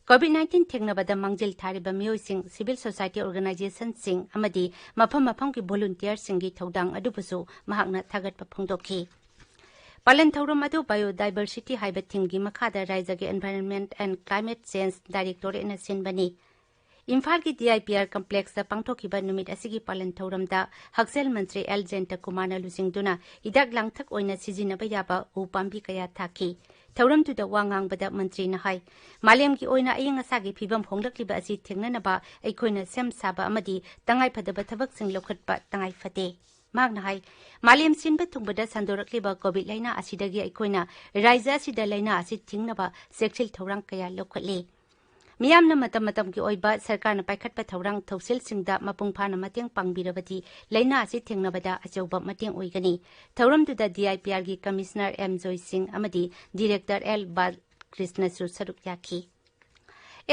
COVID nineteen ꯊꯦꯡꯅꯕꯗ ꯃꯥꯡꯖꯤꯜ ꯊꯥꯔꯤꯕ ꯃꯤꯑꯣꯏꯁꯤꯡ, civil society organizationꯁꯤꯡ ꯑꯃꯗꯤ ꯃꯐꯝ ꯃꯐꯝꯒꯤ volunteerꯁꯤꯡꯒꯤ ꯊꯧꯗꯥꯡ ꯑꯗꯨꯕꯨꯁꯨ ꯃꯍꯥꯛꯅ ꯊꯥꯒꯠꯄ ꯐꯣꯡꯗꯣꯛꯈꯤ꯫ ꯄꯥꯂꯟ ꯊꯧꯔꯝ ꯑꯗꯨ Biodiversity ꯍꯥꯏꯕ themeꯒꯤ ꯃꯈꯥꯗ ꯔꯥꯖ꯭ꯌꯒꯤ Environment and Climate Change Directorateꯅ ꯁꯤꯟꯕꯅꯤ꯫ ꯏꯝꯐꯥꯜꯒꯤ DIPR complexꯇ ꯄꯥꯡꯊꯣꯛꯈꯤꯕ ꯅꯨꯃꯤꯠ ꯑꯁꯤꯒꯤ ꯄꯥꯂꯟ ꯊꯧꯔꯝꯗ ꯍꯛꯁꯦꯜ ꯃꯟꯇ꯭ꯔꯤ ꯑꯦꯜ ꯖꯌꯟꯇꯀꯨꯃꯥꯔꯅ ꯂꯨꯆꯤꯡꯗꯨꯅ ꯍꯤꯗꯥꯛ ꯂꯥꯡꯊꯛ ꯑꯣꯏꯅ ꯁꯤꯖꯤꯟꯅꯕ ꯌꯥꯕ ꯎ ꯄꯥꯝꯕꯤ ꯀꯌꯥ ꯊꯥꯈꯤ꯫ ꯊꯧꯔꯝꯗꯨꯗ ꯋꯥ ꯉꯥꯡꯕꯗ ꯃꯟꯇ꯭ꯔꯤꯅ ꯍꯥꯏ, ꯃꯥꯂꯦꯝꯒꯤ ꯑꯣꯏꯅ ꯑꯏꯪ ꯑꯁꯥꯒꯤ ꯐꯤꯕꯝ ꯍꯣꯡꯂꯛꯂꯤꯕ ꯑꯁꯤ ꯊꯦꯡꯅꯅꯕ ꯑꯩꯈꯣꯏꯅ ꯁꯦꯝ ꯁꯥꯕ ꯑꯃꯗꯤ ꯇꯉꯥꯏꯐꯗꯕ ꯊꯕꯛꯁꯤꯡ ꯂꯧꯈꯠꯄ ꯇꯉꯥꯏ ꯐꯗꯦ꯫ ꯃꯍꯥꯛꯅ ꯍꯥꯏ, ꯃꯥꯂꯦꯝ ꯁꯤꯟꯕ ꯊꯨꯡꯕꯗ ꯁꯟꯗꯣꯔꯛꯂꯤꯕ COVID ꯂꯥꯏꯅꯥ ꯑꯁꯤꯗꯒꯤ ꯑꯩꯈꯣꯏꯅ ꯔꯥꯖ꯭ꯌ ꯑꯁꯤꯗ ꯂꯥꯏꯅꯥ ꯑꯁꯤ ꯊꯤꯡꯅꯕ ꯆꯦꯛꯁꯤꯜ ꯊꯧꯔꯥꯡ ꯀꯌꯥ ꯂꯧꯈꯠꯂꯤ꯫ ꯃꯤꯌꯥꯝꯅ ꯃꯇꯝ ꯃꯇꯝꯒꯤ ꯑꯣꯏꯕ ꯁꯔꯀꯥꯔꯅ ꯄꯥꯏꯈꯠꯄ ꯊꯧꯔꯥꯡ ꯊꯧꯁꯤꯜꯁꯤꯡꯗ ꯃꯄꯨꯡ ꯐꯥꯅ ꯃꯇꯦꯡ ꯄꯥꯡꯕꯤꯔꯕꯗꯤ ꯂꯥꯏꯅꯥ ꯑꯁꯤ ꯊꯦꯡꯅꯕꯗ ꯑꯆꯧꯕ ꯃꯇꯦꯡ ꯑꯣꯏꯒꯅꯤ꯫ ꯊꯧꯔꯝꯗꯨꯗ DIPRꯒꯤ Commissioner ꯑꯦꯝ ꯖꯣꯏ ꯁꯤꯡ ꯑꯃꯗꯤ Director ꯑꯦꯜ ꯕꯥꯂꯀ꯭ꯔꯤꯁꯅꯁꯨ ꯁꯔꯨꯛ ꯌꯥꯈꯤ꯫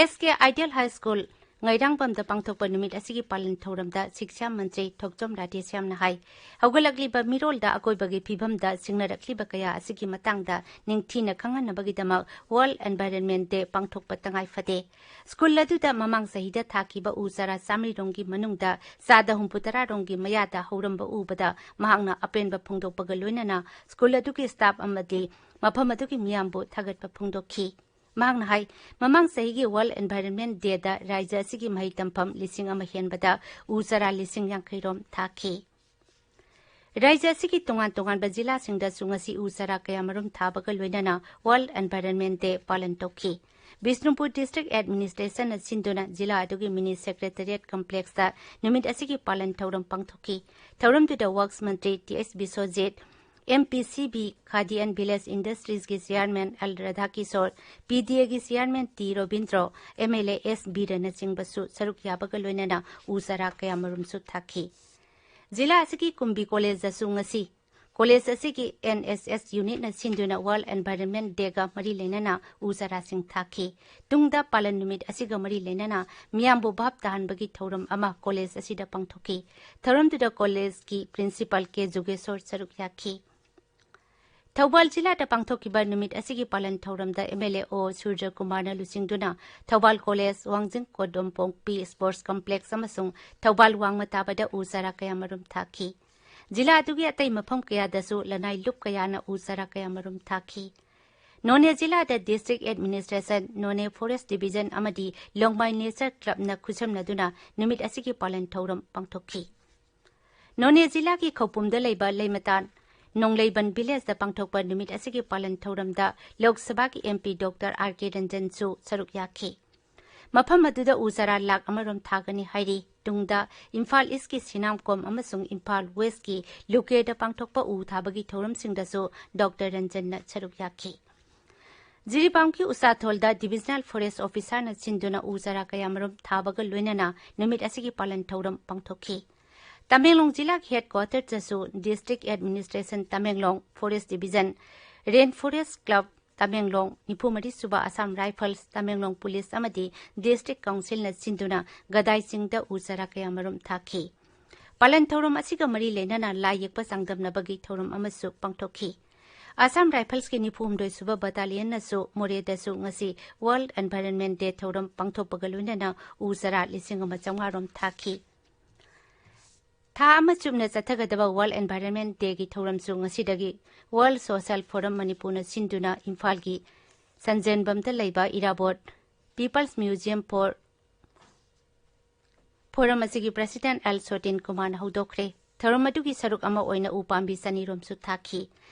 SK Ideal High School ꯉꯩꯔꯥꯡꯕꯝꯗ ꯄꯥꯡꯊꯣꯛꯄ ꯅꯨꯃꯤꯠ ꯑꯁꯤꯒꯤ ꯄꯥꯂꯟ ꯊꯧꯔꯝꯗ ꯁꯤꯛꯁꯥ ꯃꯟꯇ꯭ꯔꯤ ꯊꯣꯛꯆꯣꯝ ꯔꯥꯙꯦꯁ꯭ꯌꯥꯝꯅ ꯍꯥꯏ, ꯍꯧꯒꯠꯂꯛꯂꯤꯕ ꯃꯤꯔꯣꯜꯗ ꯑꯀꯣꯏꯕꯒꯤ ꯐꯤꯕꯝꯗ ꯁꯤꯡꯅꯔꯛꯂꯤꯕ ꯀꯌꯥ ꯑꯁꯤꯒꯤ ꯃꯇꯥꯡꯗ ꯅꯤꯡꯊꯤꯅ ꯈꯪꯍꯟꯅꯕꯒꯤꯗꯃꯛ World Environment Day ꯄꯥꯡꯊꯣꯛꯄ ꯇꯉꯥꯏ ꯐꯗꯦ꯫ ꯁ꯭ꯀꯨꯜ ꯑꯗꯨꯗ ꯃꯃꯥꯡ ꯆꯍꯤꯗ ꯊꯥꯈꯤꯕ ꯎ ꯆꯥꯔꯥ ꯆꯥꯃꯔꯤ ꯔꯣꯝꯒꯤ ꯃꯅꯨꯡꯗ ꯆꯥꯗ ꯍꯨꯝꯐꯨꯇꯔꯥ ꯔꯣꯝꯒꯤ ꯃꯌꯥꯗ ꯍꯧꯔꯝꯕ ꯎꯕꯗ ꯃꯍꯥꯛꯅ ꯑꯄꯦꯟꯕ ꯐꯣꯡꯗꯣꯛꯄꯒ ꯂꯣꯏꯅꯅ ꯁ꯭ꯀꯨꯜ ꯑꯗꯨꯒꯤ staff ꯑꯃꯗꯤ ꯃꯐꯝ ꯑꯗꯨꯒꯤ ꯃꯤꯌꯥꯝꯕꯨ ꯊꯥꯒꯠꯄ ꯐꯣꯡꯗꯣꯛꯈꯤ꯫ ꯃꯍꯥꯛꯅ ꯍꯥꯏ, ꯃꯃꯥꯡ ꯆꯍꯤꯒꯤ World Environment Dayꯗ ꯔꯥꯖ꯭ꯌ ꯑꯁꯤꯒꯤ ꯃꯍꯩ ꯇꯝꯐꯝ ꯂꯤꯁꯤꯡ ꯑꯃ ꯍꯦꯟꯕꯗ ꯎ ꯆꯥꯔꯥ ꯂꯤꯁꯤꯡ ꯌꯥꯡꯈꯩ ꯔꯣꯝ ꯊꯥꯈꯤ꯫ ꯔꯥꯖ꯭ꯌ ꯑꯁꯤꯒꯤ ꯇꯣꯉꯥꯟ ꯇꯣꯉꯥꯟꯕ ꯖꯤꯂꯥꯁꯤꯡꯗꯁꯨ ꯉꯁꯤ ꯎ ꯆꯥꯔꯥ ꯀꯌꯥꯃꯔꯨꯝ ꯊꯥꯕꯒ ꯂꯣꯏꯅꯅ World Environment Day ꯄꯥꯂꯟ ꯇꯧꯈꯤ꯫ ꯕꯤꯁꯅꯨꯄꯨꯔ District Administrationꯅ ꯁꯤꯟꯗꯨꯅ ꯖꯤꯂꯥ ꯑꯗꯨꯒꯤ Mini Secretariat Complexꯇ ꯅꯨꯃꯤꯠ ꯑꯁꯤꯒꯤ ꯄꯥꯂꯟ ꯊꯧꯔꯝ ꯄꯥꯡꯊꯣꯛꯈꯤ꯫ ꯊꯧꯔꯝꯗꯨꯗ Works Mantri T S Biswajit, M P C B Khadi and Village Industriesꯀꯤ Chairman L Radhakishor, P D ꯑꯦꯒꯤ Chairman T Robindro, M L A S ꯕꯤꯔꯅꯆꯤꯡꯕꯁꯨ ꯁꯔꯨꯛ ꯌꯥꯕꯒ ꯂꯣꯏꯅꯅ ꯎ ꯆꯥꯔꯥ ꯀꯌꯥꯃꯔꯨꯝꯁꯨ ꯊꯥꯈꯤ꯫ ꯖꯤꯂꯥ ꯑꯁꯤꯒꯤ ꯀꯨꯝꯕꯤ ꯀꯣꯂꯦꯖꯇꯁꯨ ꯉꯁꯤ ꯀꯣꯂꯦꯖ ꯑꯁꯤꯒꯤ ꯑꯦꯟ ꯑꯦꯁ ꯑꯦꯁ unitꯅ ꯁꯤꯟꯗꯨꯅ World Environment Dayꯒ ꯃꯔꯤ ꯂꯩꯅꯅ ꯎ ꯆꯥꯔꯥꯁꯤꯡ ꯊꯥꯈꯤ꯫ ꯇꯨꯡꯗ ꯄꯥꯂꯟ ꯅꯨꯃꯤꯠ ꯑꯁꯤꯒ ꯃꯔꯤ ꯂꯩꯅꯅ ꯃꯤꯌꯥꯝꯕꯨ ꯚꯥꯞ ꯇꯥꯍꯟꯕꯒꯤ ꯊꯧꯔꯝ ꯑꯃ ꯀꯣꯂꯦꯖ ꯑꯁꯤꯗ ꯄꯥꯡꯊꯣꯛꯈꯤ꯫ ꯊꯧꯔꯝꯗꯨꯗ ꯀꯣꯂꯦꯖꯀꯤ Principal ꯀꯦ ꯖꯨꯒꯦꯁꯣꯔ ꯁꯔꯨꯛ ꯌꯥꯈꯤ꯫ ꯊꯧꯕꯥꯜ ꯖꯤꯂꯥꯗ ꯄꯥꯡꯊꯣꯛꯈꯤꯕ ꯅꯨꯃꯤꯠ ꯑꯁꯤꯒꯤ ꯄꯥꯂꯟ ꯊꯧꯔꯝꯗ ꯑꯦꯝ ꯑꯦꯜ ꯑꯦ ꯑꯣ ꯁꯨꯔꯖ ꯀꯨꯃꯥꯔꯅ ꯂꯨꯆꯤꯡꯗꯨꯅ ꯊꯧꯕꯥꯜ ꯀꯣꯂꯦꯖ, ꯋꯥꯡꯖꯤꯡ ꯀꯣꯗꯣꯝꯄꯣꯛꯄꯤ Sports Complex ꯑꯃꯁꯨꯡ ꯊꯧꯕꯥꯜ ꯋꯥꯡꯃ ꯇꯥꯕꯗ ꯎ ꯆꯥꯔꯥ ꯀꯌꯥꯃꯔꯨꯝ ꯊꯥꯈꯤ꯫ ꯖꯤꯂꯥ ꯑꯗꯨꯒꯤ ꯑꯇꯩ ꯃꯐꯝ ꯀꯌꯥꯗꯁꯨ ꯂꯅꯥꯏ ꯂꯨꯞ ꯀꯌꯥꯅ ꯎ ꯆꯥꯔꯥ ꯀꯌꯥꯃꯔꯨꯝ ꯊꯥꯈꯤ꯫ ꯅꯣꯅꯦ ꯖꯤꯂꯥꯗ District Administration, ꯅꯣꯅꯦ Forest Division ꯑꯃꯗꯤ ꯂꯣꯡꯃꯥꯏ Nature Clubꯅ ꯈꯨꯠꯁꯝꯅꯗꯨꯅ ꯅꯨꯃꯤꯠ ꯑꯁꯤꯒꯤ ꯄꯥꯂꯟ ꯊꯧꯔꯝ ꯄꯥꯡꯊꯣꯛꯈꯤ꯫ ꯅꯣꯅꯦ ꯖꯤꯂꯥꯒꯤ ꯈꯧꯄꯨꯝꯗ ꯂꯩꯕ ꯂꯩꯃꯇꯥꯟ ꯅꯣꯡꯂꯩꯕꯟ Villageꯇ ꯄꯥꯡꯊꯣꯛꯄ ꯅꯨꯃꯤꯠ ꯑꯁꯤꯒꯤ ꯄꯥꯂꯟ ꯊꯧꯔꯝꯗ ꯂꯣꯛ ꯁꯚꯥꯒꯤ ꯑꯦꯝ ꯄꯤ ꯗꯣꯛꯇꯔ ꯑꯥꯔ ꯀꯦ ꯔꯟꯖꯟꯁꯨ ꯁꯔꯨꯛ ꯌꯥꯈꯤ꯫ ꯃꯐꯝ ꯑꯗꯨꯗ ꯎ ꯆꯥꯔꯥ ꯂꯥꯈ ꯑꯃꯔꯣꯝ ꯊꯥꯒꯅꯤ ꯍꯥꯏꯔꯤ꯫ ꯇꯨꯡꯗ ꯏꯝꯐꯥꯜ ꯏꯁꯀꯤ ꯁꯤꯅꯥꯝꯀꯣꯝ ꯑꯃꯁꯨꯡ ꯏꯝꯐꯥꯜ ꯋꯦꯁꯀꯤ ꯂꯨꯀꯦꯗ ꯄꯥꯡꯊꯣꯛꯄ ꯎ ꯊꯥꯕꯒꯤ ꯊꯧꯔꯝꯁꯤꯡꯗꯁꯨ ꯗꯣꯛꯇꯔ ꯔꯟꯖꯟꯅ ꯁꯔꯨꯛ ꯌꯥꯈꯤ꯫ ꯖꯤꯔꯤꯕꯥꯝꯒꯤ ꯎꯆꯥꯊꯣꯜꯗ Divisional Forest Officerꯅ ꯁꯤꯟꯗꯨꯅ ꯎ ꯆꯥꯔꯥ ꯀꯌꯥꯃꯔꯨꯝ ꯊꯥꯕꯒ ꯂꯣꯏꯅꯅ ꯅꯨꯃꯤꯠ ꯑꯁꯤꯒꯤ ꯄꯥꯂꯟ ꯊꯧꯔꯝ ꯄꯥꯡꯊꯣꯛꯈꯤ꯫ ꯇꯃꯦꯡꯂꯣꯡ ꯖꯤꯂꯥꯒꯤ headquarterꯗꯁꯨ District Administration Tamenglong, Forest Division, Rain Forest Club Tamenglong, ꯅꯤꯐꯨ ꯃꯔꯤ ꯁꯨꯕ Assam Rifles, ꯇꯃꯦꯡꯂꯣꯡ Police ꯑꯃꯗꯤ District Councilꯅ ꯁꯤꯟꯗꯨꯅ ꯒꯗꯥꯏ ꯆꯤꯡꯗ ꯎ ꯆꯥꯔꯥ ꯀꯌꯥꯃꯔꯨꯝ ꯊꯥꯈꯤ꯫ ꯄꯥꯂꯟ ꯊꯧꯔꯝ ꯑꯁꯤꯒ ꯃꯔꯤ ꯂꯩꯅꯅ ꯂꯥꯏ ꯌꯦꯛꯄ ꯆꯥꯡꯗꯝꯅꯕꯒꯤ ꯊꯧꯔꯝ ꯑꯃꯁꯨ ꯄꯥꯡꯊꯣꯛꯈꯤ꯫ Assam Riflesꯀꯤ ꯅꯤꯐꯨ ꯍꯨꯝꯗꯣꯏ ꯁꯨꯕ Battalionꯅꯁꯨ ꯃꯣꯔꯦꯗꯁꯨ ꯉꯁꯤ World Environment Day ꯊꯧꯔꯝ ꯄꯥꯡꯊꯣꯛꯄꯒ ꯂꯣꯏꯅꯅ ꯎ ꯆꯥꯔꯥ ꯂꯤꯁꯤꯡ ꯑꯃ ꯆꯥꯝꯃꯉꯥ ꯔꯣꯝ ꯊꯥꯈꯤ꯫ ꯊꯥ ꯑꯃ ꯆꯨꯞꯅ ꯆꯠꯊꯒꯗꯕ World Environment Dayꯒꯤ ꯊꯧꯔꯝꯁꯨ ꯉꯁꯤꯗꯒꯤ World Social Forum ꯃꯅꯤꯄꯨꯔꯅ ꯁꯤꯟꯗꯨꯅ ꯏꯝꯐꯥꯜꯒꯤ ꯁꯟꯖꯦꯟꯕꯝꯗ ꯂꯩꯕ ꯏꯔꯥꯕꯣꯠ People's Museum for Forum ꯑꯁꯤꯒꯤ President ꯑꯦꯜ ꯁꯣꯇꯤꯟ ꯀꯨꯃꯥꯔꯅ ꯍꯧꯗꯣꯛꯈ꯭ꯔꯦ꯫ ꯊꯧꯔꯝ ꯑꯗꯨꯒꯤ ꯁꯔꯨꯛ ꯑꯃ ꯑꯣꯏꯅ ꯎ ꯄꯥꯝꯕꯤ ꯆꯅꯤꯔꯣꯝꯁꯨ ꯊꯥꯈꯤ꯫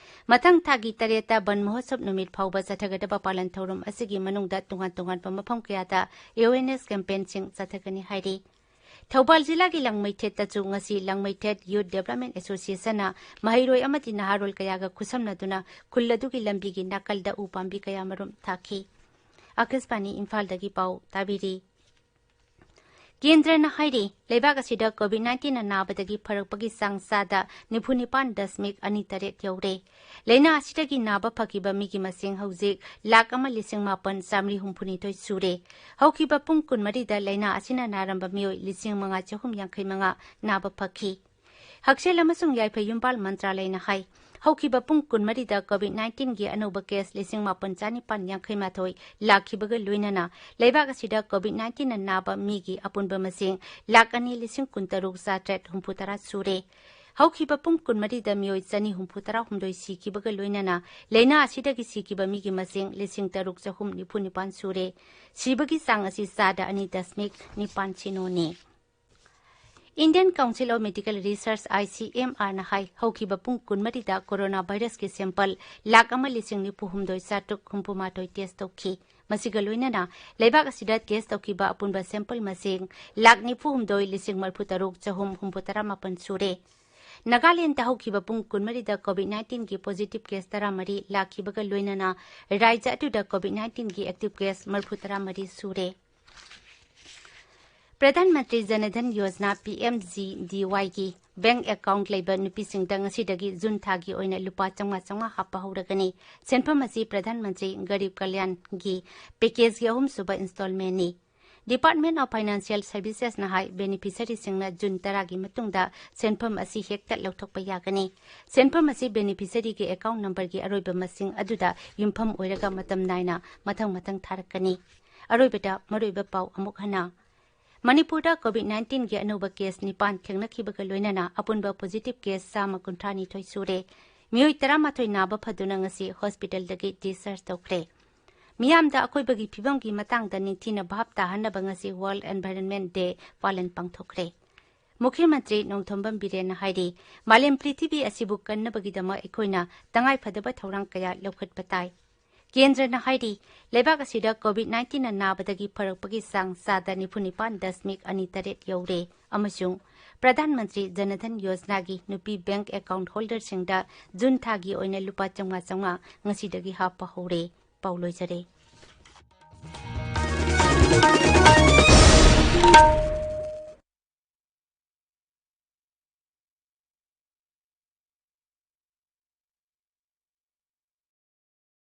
ꯃꯊꯪ ꯊꯥꯒꯤ ꯇꯔꯦꯠꯇ ꯕꯟ ꯃꯍꯣꯠꯁꯕ ꯅꯨꯃꯤꯠ ꯐꯥꯎꯕ ꯆꯠꯊꯒꯗꯕ ꯄꯥꯂꯟ ꯊꯧꯔꯝ ꯑꯁꯤꯒꯤ ꯃꯅꯨꯡꯗ ꯇꯣꯉꯥꯟ ꯇꯣꯉꯥꯟꯕ ꯃꯐꯝ ꯀꯌꯥꯗ ꯑꯦꯋꯦꯔꯅꯦꯁ ꯀꯦꯝꯄꯦꯟꯁꯤꯡ ꯆꯠꯊꯒꯅꯤ ꯍꯥꯏꯔꯤ꯫ ꯊꯧꯕꯥꯜ ꯖꯤꯂꯥꯒꯤ ꯂꯪꯃꯩꯊꯦꯠꯇꯁꯨ ꯉꯁꯤ ꯂꯪꯃꯩꯊꯦꯠ ꯌꯨꯠ ꯗꯦꯕꯂꯞꯃꯦꯟ ꯑꯦꯁꯣꯁꯤꯌꯦꯁꯟꯅ ꯃꯍꯩꯔꯣꯏ ꯑꯃꯗꯤ ꯅꯍꯥꯔꯣꯜ ꯀꯌꯥꯒ ꯈꯨꯠꯁꯝꯅꯗꯨꯅ ꯈꯨꯜ ꯑꯗꯨꯒꯤ ꯂꯝꯕꯤꯒꯤ ꯅꯥꯀꯜꯗ ꯎ ꯄꯥꯝꯕꯤ ꯀꯌꯥꯃꯔꯨꯝ ꯊꯥꯈꯤ꯫ ꯑꯀꯥꯁꯕꯥꯅꯤ ꯏꯝꯐꯥꯜꯗꯒꯤ ꯄꯥꯎ ꯇꯥꯕꯤꯔꯤ꯫ ꯀꯦꯟꯗ꯭ꯔꯅ ꯍꯥꯏꯔꯤ, ꯂꯩꯕꯥꯛ ꯑꯁꯤꯗ ꯀꯣꯚꯤꯗ ꯅꯥꯏꯟꯇꯤꯟꯅ ꯅꯥꯕꯗꯒꯤ ꯐꯔꯛꯄꯒꯤ ꯆꯥꯡ ꯆꯥꯗ ꯅꯤꯐꯨ ꯅꯤꯄꯥꯟ ꯗꯁꯃꯤꯛ ꯑꯅꯤ ꯇꯔꯦꯠ ꯌꯧꯔꯦ꯫ ꯂꯥꯏꯅꯥ ꯑꯁꯤꯗꯒꯤ ꯅꯥꯕ ꯐꯈꯤꯕ ꯃꯤꯒꯤ ꯃꯁꯤꯡ ꯍꯧꯖꯤꯛ ꯂꯥꯈ ꯑꯃ ꯂꯤꯁꯤꯡ ꯃꯥꯄꯟ ꯆꯥꯃꯔꯤ ꯍꯨꯝꯐꯨꯅꯤꯊꯣꯏ ꯁꯨꯔꯦ꯫ ꯍꯧꯈꯤꯕ ꯄꯨꯡ ꯀꯨꯟꯃꯔꯤꯗ ꯂꯥꯏꯅꯥ ꯑꯁꯤꯅ ꯅꯥꯔꯝꯕ ꯃꯤꯑꯣꯏ ꯂꯤꯁꯤꯡ ꯃꯉꯥ ꯆꯍꯨꯝ ꯌꯥꯡꯈꯩ ꯃꯉꯥ ꯅꯥꯕ ꯐꯈꯤ꯫ ꯍꯛꯁꯦꯜ ꯑꯃꯁꯨꯡ ꯌꯥꯏꯐ ꯌꯨꯝꯕꯥꯜ ꯃꯟꯇ꯭ꯔꯥꯂꯌꯅ ꯍꯥꯏ, ꯍꯧꯈꯤꯕ ꯄꯨꯡ ꯀꯨꯟꯃꯔꯤꯗ ꯀꯣꯚꯤꯗ ꯅꯥꯏꯟꯇꯤꯟꯒꯤ ꯑꯅꯧꯕ ꯀꯦꯁ ꯂꯤꯁꯤꯡ ꯃꯥꯄꯟ ꯆꯥꯅꯤꯄꯥꯟ ꯌꯥꯡꯈꯩ ꯃꯥꯊꯣꯏ ꯂꯥꯛꯈꯤꯕꯒ ꯂꯣꯏꯅꯅ ꯂꯩꯕꯥꯛ ꯑꯁꯤꯗ ꯀꯣꯚꯤꯗ ꯅꯥꯏꯟꯇꯤꯟꯅ ꯅꯥꯕ ꯃꯤꯒꯤ ꯑꯄꯨꯟꯕ ꯃꯁꯤꯡ ꯂꯥꯈ ꯑꯅꯤ ꯂꯤꯁꯤꯡ ꯀꯨꯟꯇꯔꯨꯛ ꯆꯥꯇ꯭ꯔꯦꯠ ꯍꯨꯝꯐꯨꯇꯔꯥ ꯁꯨꯔꯦ꯫ ꯍꯧꯈꯤꯕ ꯄꯨꯡ ꯀꯨꯟꯃꯔꯤꯗ ꯃꯤꯑꯣꯏ ꯆꯅꯤ ꯍꯨꯝꯐꯨꯇꯔꯥ ꯍꯨꯝꯗꯣꯏ ꯁꯤꯈꯤꯕꯒ ꯂꯣꯏꯅꯅ ꯂꯥꯏꯅꯥ ꯑꯁꯤꯗꯒꯤ ꯁꯤꯈꯤꯕ ꯃꯤꯒꯤ ꯃꯁꯤꯡ ꯂꯤꯁꯤꯡ ꯇꯔꯨꯛ ꯆꯍꯨꯝ ꯅꯤꯐꯨ ꯅꯤꯄꯥꯟ ꯁꯨꯔꯦ꯫ ꯁꯤꯕꯒꯤ ꯆꯥꯡ ꯑꯁꯤ ꯆꯥꯗ ꯑꯅꯤ ꯗꯁꯃꯤꯛ ꯅꯤꯄꯥꯟ ꯁꯤꯅꯣꯅꯤ꯫ Indian Council of Medical Research, I C M R ꯅ ꯍꯥꯏ, ꯍꯧꯈꯤꯕ ꯄꯨꯡ ꯀꯨꯟꯃꯔꯤꯗ ꯀꯣꯔꯣꯅꯥ ꯚꯥꯏꯔꯁꯀꯤ ꯁꯦꯝꯄꯜ ꯂꯥꯈ ꯑꯃ ꯂꯤꯁꯤꯡ ꯅꯤꯐꯨ ꯍꯨꯝꯗꯣꯏ ꯆꯥꯇ꯭ꯔꯨꯛ ꯍꯨꯝꯐꯨ ꯃꯥꯊꯣꯏ ꯇꯦꯁ ꯇꯧꯈꯤ꯫ ꯃꯁꯤꯒ ꯂꯣꯏꯅꯅ ꯂꯩꯕꯥꯛ ꯑꯁꯤꯗ ꯇꯦꯁ ꯇꯧꯈꯤꯕ ꯑꯄꯨꯟꯕ ꯁꯦꯝꯄꯜ ꯃꯁꯤꯡ ꯂꯥꯈ ꯅꯤꯐꯨ ꯍꯨꯝꯗꯣꯏ ꯂꯤꯁꯤꯡ ꯃꯔꯤꯐꯨ ꯇꯔꯨꯛ ꯆꯍꯨꯝ ꯍꯨꯝꯐꯨ ꯇꯔꯥ ꯃꯥꯄꯟ ꯁꯨꯔꯦ꯫ ꯅꯥꯒꯥꯂꯦꯟꯗ ꯍꯧꯈꯤꯕ ꯄꯨꯡ ꯀꯨꯟꯃꯔꯤꯗ ꯀꯣꯚꯤꯗ ꯅꯥꯏꯟꯇꯤꯟꯒꯤ ꯄꯣꯖꯤꯇꯤꯚ ꯀꯦꯁ ꯇꯔꯥꯃꯔꯤ ꯂꯥꯛꯈꯤꯕꯒ ꯂꯣꯏꯅꯅ ꯔꯥꯏꯖ꯭ꯌ ꯑꯗꯨꯗ ꯀꯣꯚꯤꯗ ꯅꯥꯏꯟꯇꯤꯟꯒꯤ ꯑꯦꯛꯇꯤꯚ ꯀꯦꯁ ꯃꯔꯤꯐꯨ ꯇꯔꯥꯃꯔꯤ ꯁꯨꯔꯦ꯫ Pradhan Mantri Jan Dhan Yojana, P M G D Y ꯒꯤ ꯕꯦꯡꯛ ꯑꯦꯀꯥꯎꯟꯠ ꯂꯩꯕ ꯅꯨꯄꯤꯁꯤꯡꯗ ꯉꯁꯤꯗꯒꯤ ꯖꯨꯟ ꯊꯥꯒꯤ ꯑꯣꯏꯅ ꯂꯨꯄꯥ ꯆꯥꯝꯃꯉꯥ ꯆꯥꯝꯃꯉꯥ ꯍꯥꯞꯄ ꯍꯧꯔꯒꯅꯤ꯫ ꯁꯦꯟꯐꯝ ꯑꯁꯤ ꯄ꯭ꯔꯙꯥꯟ ꯃꯟꯇ꯭ꯔꯤ ꯒꯔꯤꯕ ꯀꯜꯌꯥꯟꯒꯤ ꯄꯦꯀꯦꯖꯒꯤ ꯑꯍꯨꯝꯁꯨꯕ ꯏꯟꯁꯇꯣꯜꯃꯦꯟꯠꯅꯤ꯫ Department of Financial Servicesꯅ ꯍꯥꯏ, ꯕꯦꯅꯤꯐꯤꯁꯔꯤꯁꯤꯡꯅ ꯖꯨꯟ ꯇꯔꯥꯒꯤ ꯃꯇꯨꯡꯗ ꯁꯦꯟꯐꯝ ꯑꯁꯤ ꯍꯦꯛꯇ ꯂꯧꯊꯣꯛꯄ ꯌꯥꯒꯅꯤ꯫ ꯁꯦꯟꯐꯝ ꯑꯁꯤ ꯕꯦꯅꯤꯐꯤꯁꯔꯤꯒꯤ ꯑꯦꯀꯥꯎꯟꯠ ꯅꯝꯕꯔꯒꯤ ꯑꯔꯣꯏꯕ ꯃꯁꯤꯡ ꯑꯗꯨꯗ ꯌꯨꯝꯐꯝ ꯑꯣꯏꯔꯒ ꯃꯇꯝ ꯅꯥꯏꯅ ꯃꯊꯪ ꯃꯊꯪ ꯊꯥꯔꯛꯀꯅꯤ꯫ ꯑꯔꯣꯏꯕꯗ ꯃꯔꯨꯑꯣꯏꯕ ꯄꯥꯎ ꯑꯃꯨꯛ ꯍꯟꯅ꯫ ꯃꯅꯤꯄꯨꯔꯗ ꯀꯣꯚꯤꯗ ꯅꯥꯏꯟꯇꯤꯟꯒꯤ ꯑꯅꯧꯕ ꯀꯦꯁ ꯅꯤꯄꯥꯟ ꯊꯦꯡꯅꯈꯤꯕꯒ ꯂꯣꯏꯅꯅ ꯑꯄꯨꯟꯕ ꯄꯣꯖꯤꯇꯤꯚ ꯀꯦꯁ ꯆꯥꯝꯃ ꯀꯨꯟꯊ꯭ꯔꯥ ꯅꯤꯊꯣꯏ ꯁꯨꯔꯦ꯫ ꯃꯤꯑꯣꯏ ꯇꯔꯥꯃꯥꯊꯣꯏ ꯅꯥꯕ ꯐꯗꯨꯅ ꯉꯁꯤ ꯍꯣꯁꯄꯤꯇꯥꯜꯗꯒꯤ ꯗꯤꯁꯆꯥꯔꯖ ꯇꯧꯈ꯭ꯔꯦ꯫ ꯃꯤꯌꯥꯝꯗ ꯑꯀꯣꯏꯕꯒꯤ ꯐꯤꯕꯝꯒꯤ ꯃꯇꯥꯡꯗ ꯅꯤꯡꯊꯤꯅ ꯚꯥꯞ ꯇꯥꯍꯟꯅꯕ ꯉꯁꯤ World Environment Day ꯄꯥꯂꯟ ꯄꯥꯡꯊꯣꯛꯈ꯭ꯔꯦ꯫ ꯃꯨꯈ꯭ꯌ ꯃꯟꯇ꯭ꯔꯤ ꯅꯣꯡꯊꯣꯝꯕꯝ ꯕꯤꯔꯦꯟꯅ ꯍꯥꯏꯔꯤ, ꯃꯥꯂꯦꯝ ꯄ꯭ꯔꯤꯊꯤꯕꯤ ꯑꯁꯤꯕꯨ ꯀꯟꯅꯕꯒꯤꯗꯃꯛ ꯑꯩꯈꯣꯏꯅ ꯇꯉꯥꯏꯐꯗꯕ ꯊꯧꯔꯥꯡ ꯀꯌꯥ ꯂꯧꯈꯠꯄ ꯇꯥꯏ꯫ ꯀꯦꯟꯗ꯭ꯔꯅ ꯍꯥꯏꯔꯤ, ꯂꯩꯕꯥꯛ ꯑꯁꯤꯗ COVID nineteen ꯅ ꯅꯥꯕꯗꯒꯤ ꯐꯔꯛꯄꯒꯤ ꯆꯥꯡ ꯆꯥꯗ ꯅꯤꯐꯨ ꯅꯤꯄꯥꯟ ꯗꯁꯃꯤꯛ ꯑꯅꯤ ꯇꯔꯦꯠ ꯌꯧꯔꯦ ꯑꯃꯁꯨꯡ ꯄ꯭ꯔꯙꯥꯟ ꯃꯟꯇ꯭ꯔꯤ ꯖꯟ ꯙꯟ ꯌꯣꯖꯅꯥꯒꯤ ꯅꯨꯄꯤ ꯕꯦꯡꯛ ꯑꯦꯀꯥꯎꯟꯠ ꯍꯣꯜꯗꯔꯁꯤꯡꯗ ꯖꯨꯟ ꯊꯥꯒꯤ ꯑꯣꯏꯅ ꯂꯨꯄꯥ ꯆꯥꯝꯃꯉꯥ ꯆꯥꯝꯃꯉꯥ ꯉꯁꯤꯗꯒꯤ ꯍꯥꯞꯄ ꯍꯧꯔꯦ꯫ ꯄꯥꯎ ꯂꯣꯏꯖꯔꯦ꯫